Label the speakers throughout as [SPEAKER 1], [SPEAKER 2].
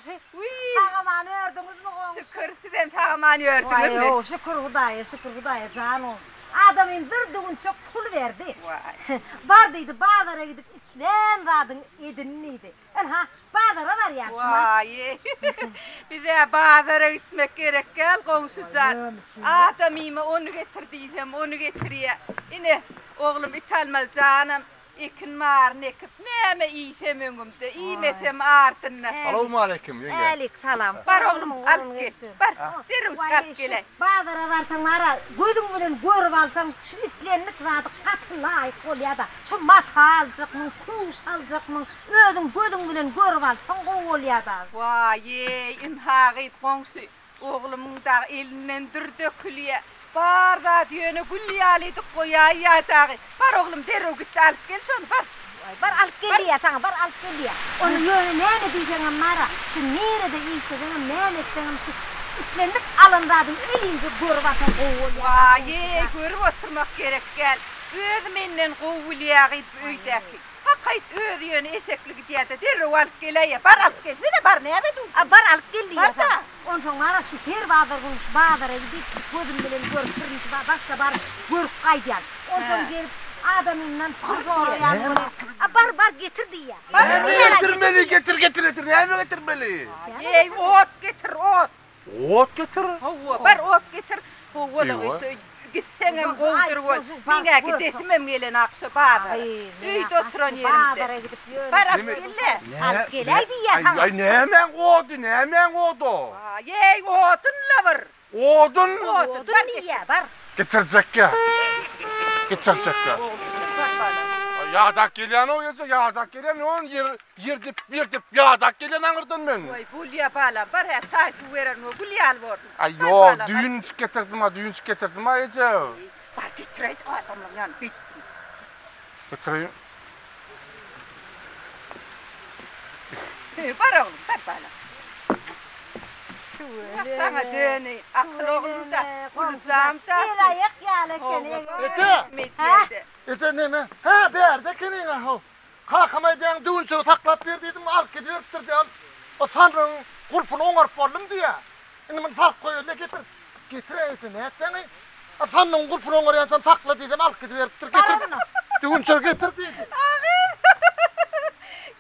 [SPEAKER 1] goňşy. Sag-aman ördüňizmi goňşy?
[SPEAKER 2] Şükür, sizem sag-aman ördüňizmi?
[SPEAKER 1] Waý-ow, şükür Hudaýa, şükür Hudaýa jan goňşy. Adamym bir düwünçek pul berdi.
[SPEAKER 2] Waý.
[SPEAKER 1] Bar diýdi, bazara gidip islän zadyňy edin diýdi. Ynha, bazara barýan şumat.
[SPEAKER 2] Waý-eý, bize bazara gitmek gerek däl, goňşy jan. Adamyma ony getir diýsem, ony getirýär. Ine, oglum Italmaz janam Ekin baryny ekip, näme iýsem öňümde, iýmesem ardynda.
[SPEAKER 3] Salowmaleýkim, ýeňňe.
[SPEAKER 1] Älik salam.
[SPEAKER 2] Bar oglum, alyp gel. Bar, derrewjik alyp geläý.
[SPEAKER 1] Bazara barsaň bar-a, gözüň bilen görüp alsaň, şu islendik zady gaty laýyk bolýar-da. Şu mata aljakmyň, köwüş aljakmyň, özüň gözüň bilen görüp alsaň gowy bolýar-da.
[SPEAKER 2] Waý-eý, ynha gyz goňşy, Oglumyň dagy elinden dür dökülýä. Bar zady ýöne gül ýaly edip goýaýýa dagy. Bar oglum derrew git-de alyp gel şony, bar.
[SPEAKER 1] Waý, bar alyp gel diýýä saňa, bar alyp gel diýýä. Onda ýöne näme diýseňem bar-a, şu nirede işleseňem, näme etseňem şu islendik alan zadyňy eliňde görüp alsaň gowy bolýa.
[SPEAKER 2] Waý-eý, görüp oturmak gerek däl. Özi menden gowy bilýä gyz bu öýdäki. Hakyt, özi ýöne eşekli gidýä-de, derrew alyp geläýýä. Bar alyp gelsene, bar näme dur?
[SPEAKER 1] A bar alyp gel diýýä
[SPEAKER 2] Bar-da.
[SPEAKER 1] saňa. Onsoň bar-a şu her bazar gün şu bazara gidip, gözüm bilen görüp birinji başda baryp görüp gaýdýan. Onsoň gelip adamymdan pul soraýan bolýan. A bar, bar getir diýýä.
[SPEAKER 2] Bar
[SPEAKER 3] Näme
[SPEAKER 2] diýýär-ä,
[SPEAKER 3] getirmeli? Getir, getir, getir. Näme getirmeli?
[SPEAKER 2] Eý, ot getir, ot.
[SPEAKER 3] Ot getir.
[SPEAKER 2] Hawa, bar ot getir. Hawa-da,
[SPEAKER 3] Eýwa.
[SPEAKER 2] şu gitseňem gowudyr bol. Meň-ä gidesimem gelenok şu bazara. Öýde oturan ýerimde. Bar alyp gel-le.
[SPEAKER 1] Alyp geläý diýýär saňa.
[SPEAKER 3] Aý, nämäň ody, nämäň ody?
[SPEAKER 2] Eý, odun-la bir.
[SPEAKER 3] Odun?
[SPEAKER 2] Odun,
[SPEAKER 1] Odun diýýär, bar.
[SPEAKER 3] Getirjekgä. Getirjekgä. Ýadak gelýän-ow eje, ýadak gelýän, ýöne ýer Ýer depip, ýer depip, ýadak gelýän aňyrdan men.
[SPEAKER 2] Waý, bolýa balam, bar hä, çaý suw bererin, o gül ýaly borsuň.
[SPEAKER 3] Aý, ýok, düýnjik getirdim-a, düýnjik getirdim-a, eje.
[SPEAKER 2] Bar, getiräýt, adamlaryň ýanyna beýtdim.
[SPEAKER 3] Getireýin.
[SPEAKER 2] Bar oglum, bar balam. Saňa döneýin, akyl oglum-da, uly jam-da.
[SPEAKER 1] El-aýak ýaly eken.
[SPEAKER 3] Eje! Eje, neme? Hä, bärde ekeniň-a, how. Kakama aýdýaň düwünçegi saklap ber diýdim, alyp gidiberipdir diýýär. O sandygyň gulpuny oňaryp boldum diýýär. Indi muny salyp goýaly getir. Getir eje nätseňi? A sandygyň gulpuny oňarýançam sakla diýsem alyp gidiberipdir. Getir. Düwünçegi getir diýdi.
[SPEAKER 2] Amin.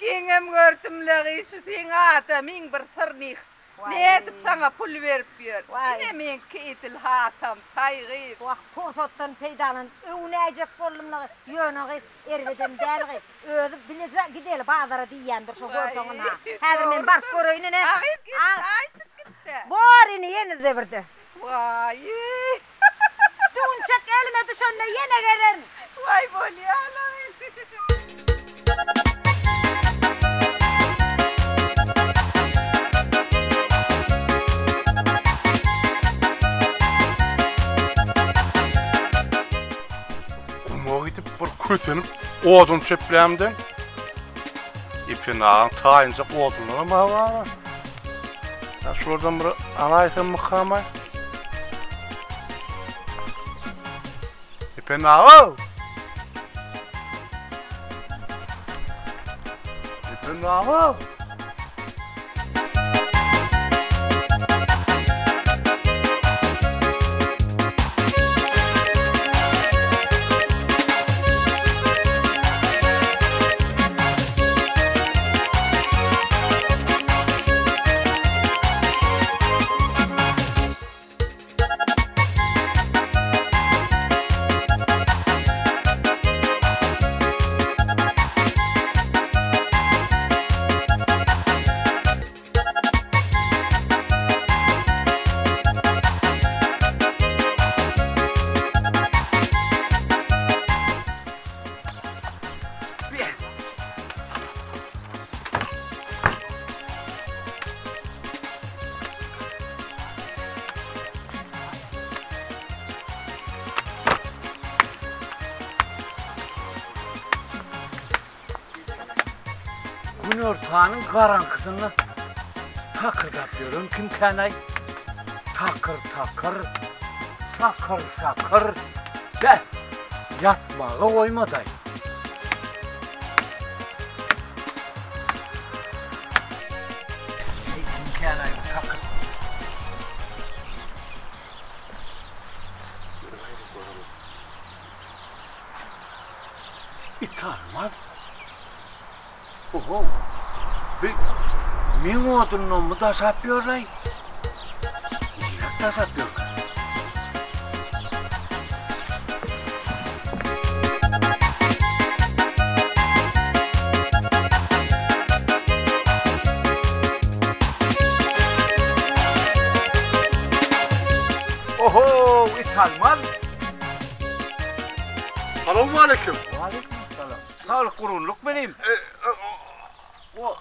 [SPEAKER 2] Geňem gördüm-le gyz şu seň adamyň bir syrnyh. Nädip saňa pul berip ýör. Ine meňki edil Hatam taý gyz.
[SPEAKER 1] Wah pursatdan peýdalanyp öwünäýjek boldum-la gyz. Ýöne gyz erbedem däl gyz. Özi bileje gideli bazara diýýändir şo görseň ynha. Häzir men baryp göreýin ine.
[SPEAKER 2] A gyz git çaýjyk gitde.
[SPEAKER 1] Bor ine ýene-de birde.
[SPEAKER 2] Waý.
[SPEAKER 1] Düwünçek elime düşende ýene gelerin.
[SPEAKER 2] Waý bolýa-la.
[SPEAKER 3] Guma gidip bir kösenip odun çöplämden. Ependi agaň taýynjak odunlaram bar. Ýa şulardan bir alaýsam mykamaý. Ependi aga! Ependi aga!
[SPEAKER 4] Günortanyň garaňkysynda takyrdap ýören kimkän-aý? Takyr-takyr, şakyr-şakyr, beh, ýatmaga goýmadaý. Italmaz. Oho. Bi meň odundanmy daşap ýörlaý? Niräk daşap ýörkä? Oho, Italmaz.
[SPEAKER 5] Salowmaleýkim.
[SPEAKER 4] Waleýkim salam. Saglyk gurgunlyk benim. O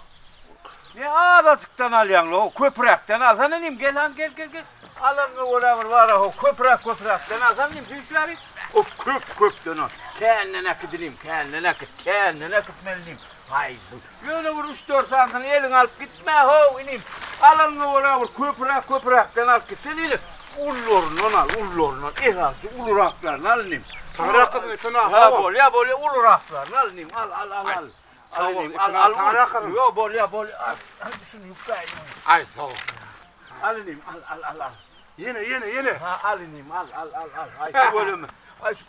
[SPEAKER 4] Ne azajykdan alýaň lo, köpräkden alsan inim, gel han gel gel gel. Alanyňa görä bir bar ho, köpräk köpräkden alsan inim, süýşäri. O köp köpden al. Känden äkit inim, känden äkit, känden äkitmeli inim. Haý, ýöne bir üç-dört sanysyny eliňe alyp gitme ho inim. Alanyňa görä bir köpräk köpräkden alyp gitsen inim. Ulularyndan al, ulularyndan, esasy uluraklaryny al inim.
[SPEAKER 5] Taňryýalkasyn Epen aga.
[SPEAKER 4] Ha, bolýa, bolýa, uluraklaryny al inim, al, al, al, al.
[SPEAKER 5] Sag bol, Epen aga, taňryýalkasyn.
[SPEAKER 4] Ýok, bolýa, bolýa, al, al, şuny ýükläýin.
[SPEAKER 5] Aý, sag bol.
[SPEAKER 4] Al inim, al, al, al, al.
[SPEAKER 5] Ýene, ýene, ýene.
[SPEAKER 4] Ha, al inim, al, al, al, al. Aý, tüweleme. Aý, şu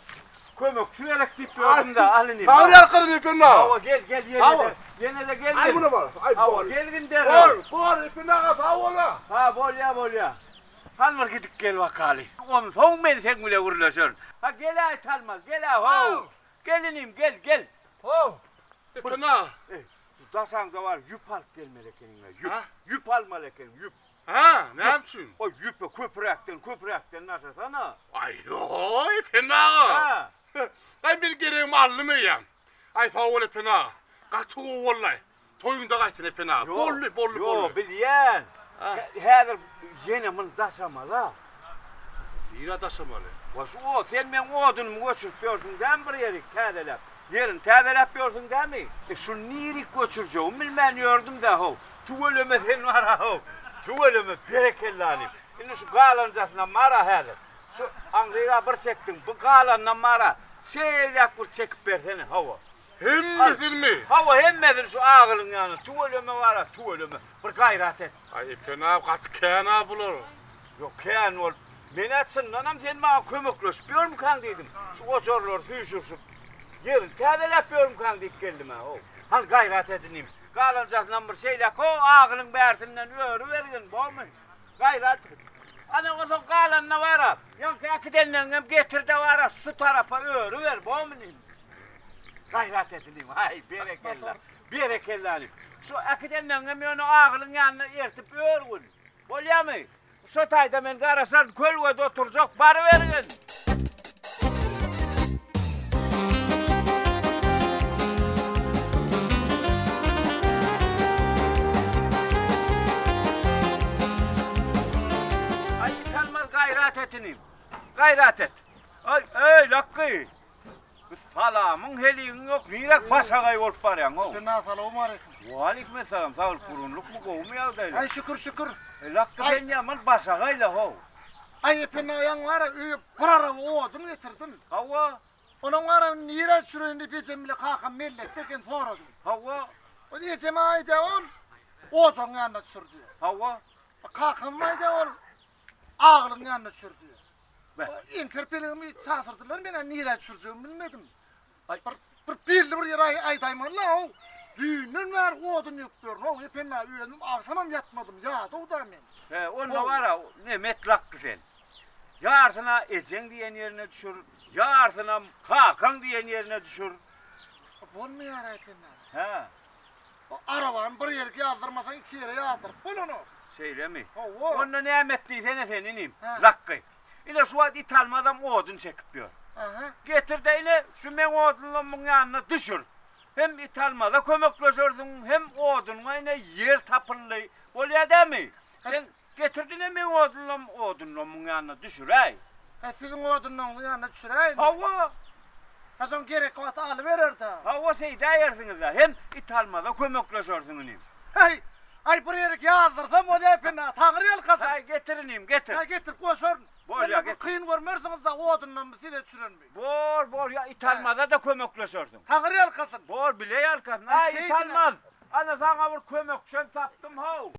[SPEAKER 4] kömekçi gerek diýip ýördüm-dä, al inim.
[SPEAKER 5] Taňryýalkasyn Epen aga.
[SPEAKER 4] Hawa, gel, gel, ýene-de, ýene-de gel.
[SPEAKER 5] Aý, muny bar, aý,
[SPEAKER 4] Hawa, gelgin derrew.
[SPEAKER 5] Bor, bor, Epen aga, sag bol-a.
[SPEAKER 4] Ha, bolýa, bolýa. Hany bir gidip gel bakaly. Onsoň men seň bile gürleşerin. Ha gel-äý Talmaz, gel-ä how. Gel inim, gel, gel.
[SPEAKER 5] How, Epen aga.
[SPEAKER 4] Eý, şu daşaňda bar ýüp alyp gelmeli ekeniň-le, ýüp. Ýüp almaly ekeniň, ýüp.
[SPEAKER 5] Hä, näme üçin?
[SPEAKER 4] Oý, ýüpe köpräkden, köpräkden daşasana.
[SPEAKER 5] Aý, ýo-oý, Epen aga.
[SPEAKER 4] Hä.
[SPEAKER 5] Aý, men geregimi aldym eýýäm. Aý, sag bol Epen aga. Gaty gowy boldy-aý. Toýuňda gaýtsyn Epen aga. Boldy, boldy, boldy.
[SPEAKER 4] Ýo, bilýän. Häzir ýene muny daşamaly-a.
[SPEAKER 5] Nirä daşamaly?
[SPEAKER 4] Wa şu o, sen meň odunymy göçürip ýörsüň dämi bir ýerik täzeläp? Ýerini täzeläp ýörsüň dämi? E, şuny nirik göçürjegimi bilmän ýördüm-dä, how. Tüweleme sen bar-a, how. Tüweleme, berekella inim. Indi şu galanjasynam bar-a häzir. Şu aňryga bir çekdiň, bu galanynam bar-a. Şeýläk bir çekip bersene, hawa.
[SPEAKER 5] Hemmesinmi?
[SPEAKER 4] Hawa hemmesini şu agylyň ýanyna tüweleme bara tüweleme bir gaýrat et.
[SPEAKER 5] Aý Epen aga gaty kän-a bular.
[SPEAKER 4] Ýok kän bolup men-ä çyndanam sen maňa kömekleşip ýörmükäň diýdim. Şu ojarlary süýşürişip ýerini täzeläp ýörmükäň diýip geldim-ä how. Hany gaýrat et inim. Galanjasynam bir şeýläk ho agylyň bärsinden örübergin bormy? Gaýrat et. Ana onsoň galanyna bara ýaňky äkidenleriňem getir-de bara şu tarapa örüber bormy inim. Gaýrat ediliň, aý, berekella, berekella inim. Şu äkidenleriňem ýöne agylyň ýanyna ertip ör gün. Bolýamy? Şo taýda men garaşaryn, kölgede oturjak, barybergin. Aý, Italmaz, gaýrat et inim. Gaýrat et. Aý, eý, Lakgy! Bu salamyň heligiň ýok, niräk başagaý bolup barýaň how?
[SPEAKER 3] Ependi aga salowmaleýkim.
[SPEAKER 4] Waleýkim essalam, saglyk gurgunlykmy, gowumy ýagdaýlar?
[SPEAKER 3] Aý şükür şükür.
[SPEAKER 4] E, Lakgy sen ýaman başagaý-la how.
[SPEAKER 3] Aý Ependi aga ýaňy bar-a öýe bir araba odun getirdim.
[SPEAKER 4] Hawa.
[SPEAKER 3] Onuň bar-a nirä düşüreýin diýip ejem bile kakam mellekde eken soradym.
[SPEAKER 4] Hawa.
[SPEAKER 3] Ol ejeme aýdýar ol ojagyň ýanyna düşür diýýär.
[SPEAKER 4] Hawa.
[SPEAKER 3] Kakam aýdýar ol agylyň ýanyna düşür diýýär. Eňter pelegimi çaşyrdylar, men-ä nirä düşürjegimi bilmedim. Bir, bir belli bir ýere aýdaýmaly-la, how. Düýnden bäri odun ýygyp ýörün, how, Ependi aga, özüm agşamam ýatmadym, ýadaw-da men.
[SPEAKER 4] He, onda bar-a, neme et lakgy sen. Ýarsyna ejeň diýen ýerine düşür, ýarsynam kakaň diýen ýerine düşür.
[SPEAKER 3] Bolmaýar-a, Ependi aga.
[SPEAKER 4] Hä.
[SPEAKER 3] O arabany bir ýerik ýazdyrmasaň, iki ýere ýazdyryp bolanok.
[SPEAKER 4] Şeýlemi?
[SPEAKER 3] Hawa.
[SPEAKER 4] Onda näme et diýsene sen inim, Lakgy. Ine şu wagt Italmazam odun çekip ýör.
[SPEAKER 3] Aha.
[SPEAKER 4] Getir-de ine şu meň odunlamyň ýanyna düşür. Hem Italmaza kömekleşersiň, hem odunyňa ine ýer tapyldy. Bolýa dämi? Sen getir-de ine meň odunlam, odunlamyň ýanyna düşüräý.
[SPEAKER 3] Hä, siziň odunlaryňyzyň ýanyna düşüräýinmi?
[SPEAKER 4] Hawa.
[SPEAKER 3] Hä, soň gerek wagty alyberer-dä.
[SPEAKER 4] Hawa, şeýdäýersiňiz-dä. Hem Italmaza kömekleşersiň inim.
[SPEAKER 3] Häý, aý bir ýerik ýazdyrsam bolýa Ependi aga, Taňry ýalkasyn.
[SPEAKER 4] Häý, getir inim, getir.
[SPEAKER 3] Hä, getirip goşaryn.
[SPEAKER 4] Bolýa,
[SPEAKER 3] Onda bir kyn görmersiňiz-dä, odundan size düşürenmi.
[SPEAKER 4] Bor, bor, ýa Italmaza-da kömekleşersiň.
[SPEAKER 3] Taňry ýalkasyn.
[SPEAKER 4] Bor, bile ýalkasyn. Aý, Italmaz, ana saňa bir kömekçem tapdym-how.